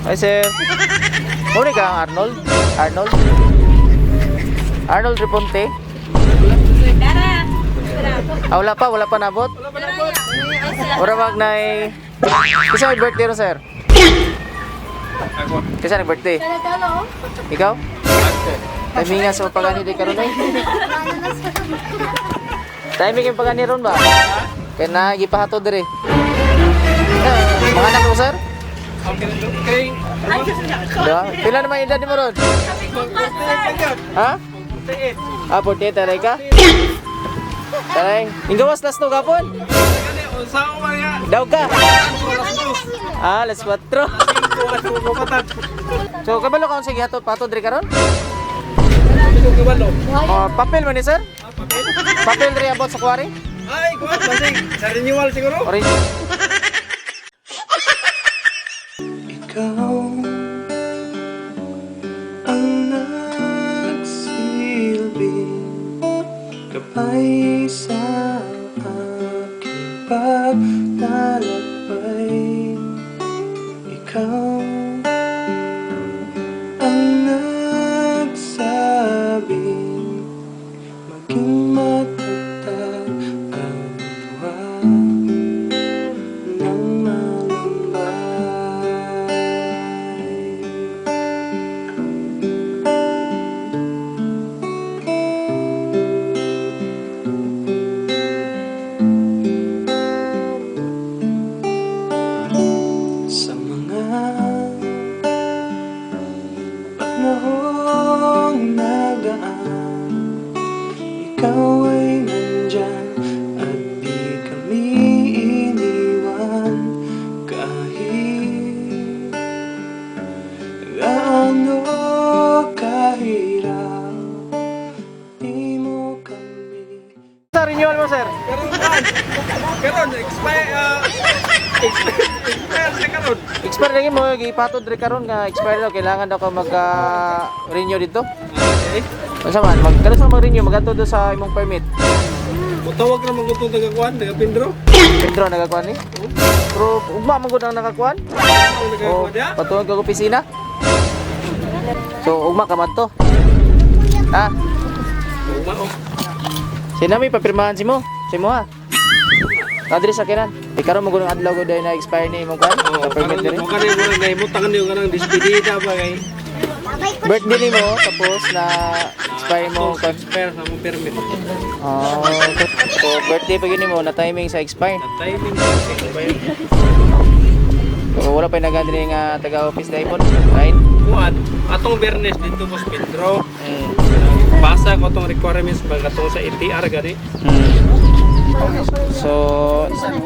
Hi, sir. Muna ka ang Arnold? Arnold? Arnold Reponte? Ah, wala pa nabot? Wala wag na eh. Kasi may birthday ron, sir. Kasi may birthday. Ikaw? Timing nga sa pagani di karon eh. Timing yung pagani ron ba? Kaya na gipahato diri. Eh, mga anak mo, sir? Okay. Diba? Pila naman edad mo ron? Ha? Ah, 48 taray ka? Taray. Inggawas last no gapon? Daw ka? Ah, alas 4. So, kabalo ka sige hatod pato diri karon? Oh, papel man ni sir? Papel diri about sa kuwari? Ay, kuwan, basig. Sa renewal siguro. Orange. Ikaw ang nagsilbing gabay sa aking paglalakbay. Ikaw ang nagsabing maging matatag at huwag nang malambay. Sa mga panahong nagaan, ikaw ay nandyan at di kami iniwan. Kahit gaano kahirap, di mo kami Sa renewal mo, sir? Karon, kuwan. Karon, expire, expire siya karon. Expire lagi mo gipatod diri karon nga expire daw, kailangan daw ka mag renew dito. Okay. Unsa man mag karon sa mag-renew magadto do sa imong permit. Mutawag na magutong taga kuwan, taga Pindro. Pedro nagakuan ni. Pero ugma man gud ang nakakuan. Ang taga O kuwan niya. patuod kag opisina. So ugma ka man to. Ha? Ugma, oh. Sina may papirmahan si mo? Si mo ha? Kadri sa kinan. Ikaw mo gud ang adlaw gud na expire ni imong kuan. Oh, Sa permit karon diri. mo karon mo nang nahimutangan niyo kanang despedida ba kay Birthday nimo tapos na expire mo kuan. Expire sa mong permit. Oh, so birthday pa gyud nimo na timing sa expire. Na timing expire. So wala pa nagandri nga taga office dahil right? Kuan, atong Bernes dito boss Pedro. Basa ko atong requirements ba katong sa ATR gani. So,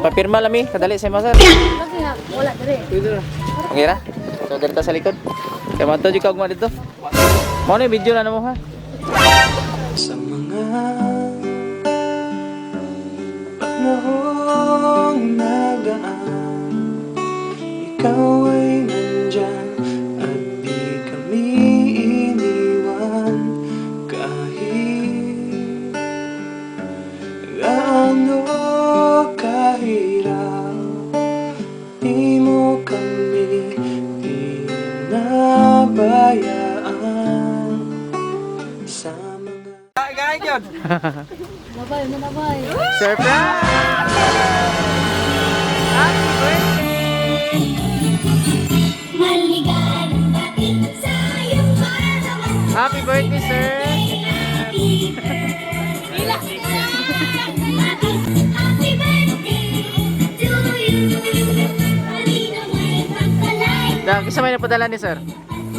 papirma lami, kadali sa imo, sir. Pwede na. Okay ra? So, dito sa likod. Kay madto jud ka ugma dito. Mao na yung video na namo ha. Sa mga panahong nagaan, ikaw ay nandyan at di kami iniwan. Kahit gaano kahirap, di mo kami pinabayaan. Sa mga Gaya yun. Surprise! Happy birthday! Maligalang bati sa iyong kaarawan. Happy birthday, sir! Happy birthday. Happy birthday to you. Kanino may pagkalay. Da, kisa may napadala ni sir?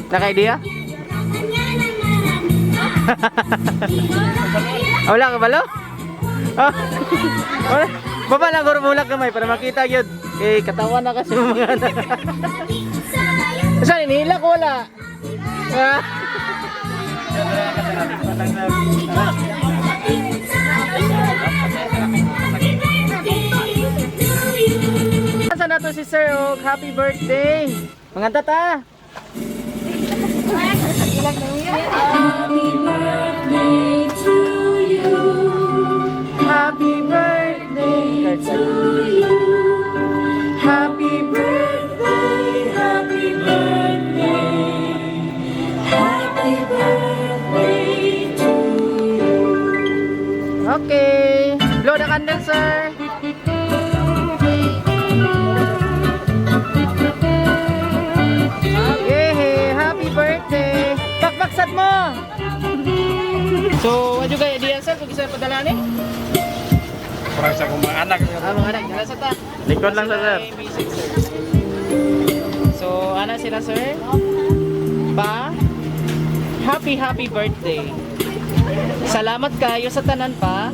Naka-idea? Kanya ng marami pa. Ah, wala ka balo? Ah, wala. Baba lang guro bulak kamay para makita gyud. Eh katawan na kasi mga anak. Saan inihila ko wala? Ah. Saan na to si Sir Og? Happy birthday! Mga tata! Happy birthday to you. Happy birthday, happy birthday. candle, sir. Yay! Happy birthday! Pakpaksat mo! So, what you guys idea, sir? Kung isa padala ni? Parang sa akong mga anak. Ah, mga anak, dala sa ta. Likod lang sa sir. May music, sir. So, ana sila, sir? Pa, happy, happy birthday. Salamat kayo sa tanan pa.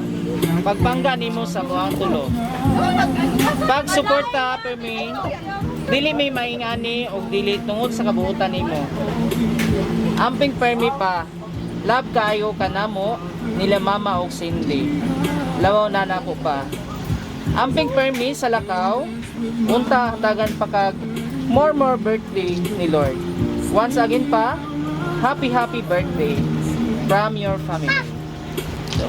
Pagpangga nimo sa muang tulo. Pagsuporta permi, dili may maingani og dili tungod sa kabuutan nimo. Amping permi pa. Love kayo kanamo nila mama og Cindy. Lawaw na nako pa. Amping permi sa lakaw, unta hatagan pa kag more more birthday ni Lord. Once again pa, happy happy birthday from your family. So,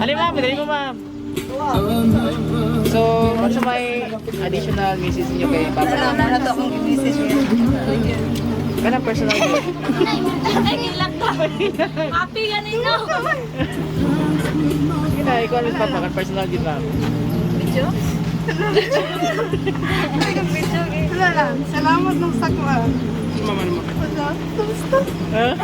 Ali ma'am, dali mo ma'am. So, ano may additional message niyo kay Papa? Wala to akong message niya. Kanang personal gift. Ay, gilak ka. Happy ganin no. Sige na, ikaw ang Papa, kan personal gift ma'am. Video? Video. Wala lang. Salamat nung sakwa. Mama naman. Wala. Basta. Huh?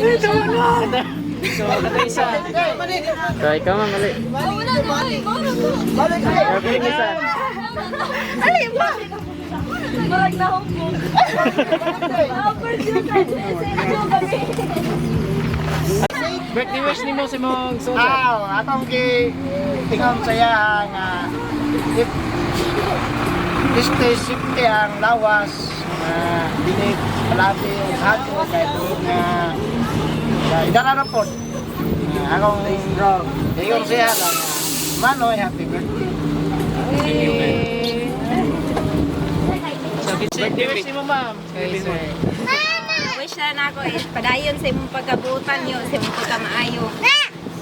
So, kato isa. So, ikaw ma'am, mali. Wala na. Okay, isa. Alin ba? Marag na ako. Birthday wish nimo sa imong soldier. Aw, atong gi ingon saya nga if stay safety ang lawas nga dili palati og hato kay tungod nga idara na pod. Akong ingon siya lang nga, Manoy, happy birthday. Okay. So, birthday wish nimo ma'am. Kay sir. Wish na nako is padayon sa imong pagkabutan yo, sa imong pagkamaayo.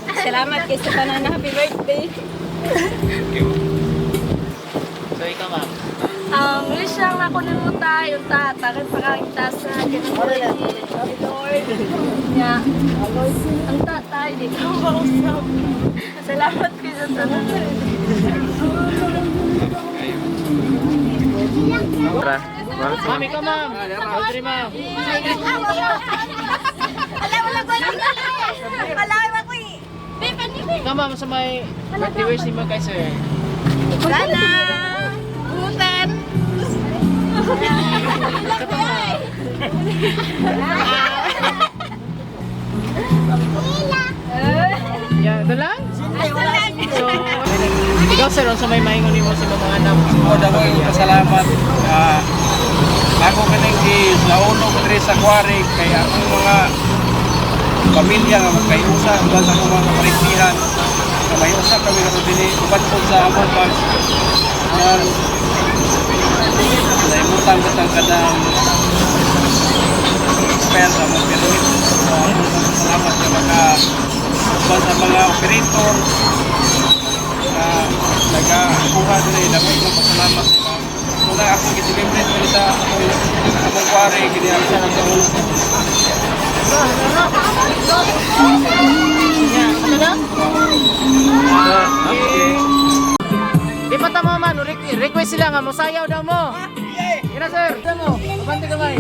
Salamat kay sa tanan, happy birthday. So, ikaw ma'am. Wish lang ako nimo tayo tata kay pakakita sa kinabuhi ni Lord. Nya. Ang tatay di ka mausap. Salamat kay sa tanan. Tara. Ma'am, ikaw ma'am. Audrey ma'am. Wala wala ko. Wala ko eh. Ikaw ma'am sa may birthday wish nimo kay sir. Sana. Butan. Yeah, ito lang. So, ikaw sir, unsa may maingon nimo sa imong mga anak? Sa Ako imong dako yung pamilya? pasalamat. Ako kaning gi nauno ko diri sa Kuwari kay akong mga pamilya nga magkayusa uban sa akong mga kaparintihan nga may usa kami karon dinhi uban pod sa among pag naimutang bitang kanang expert among permit. So, akong pasalamat nga maka uban sa mga operator na nagakuha diri, dako kong pasalamat sa ila. Una akong gi-celebrate diri sa akong kuwari gini ang sa ulo. Yeah, ano lang? Okay. Di pa tama man, request sila nga mosayaw daw mo. Ina sir, mo, abante kamay.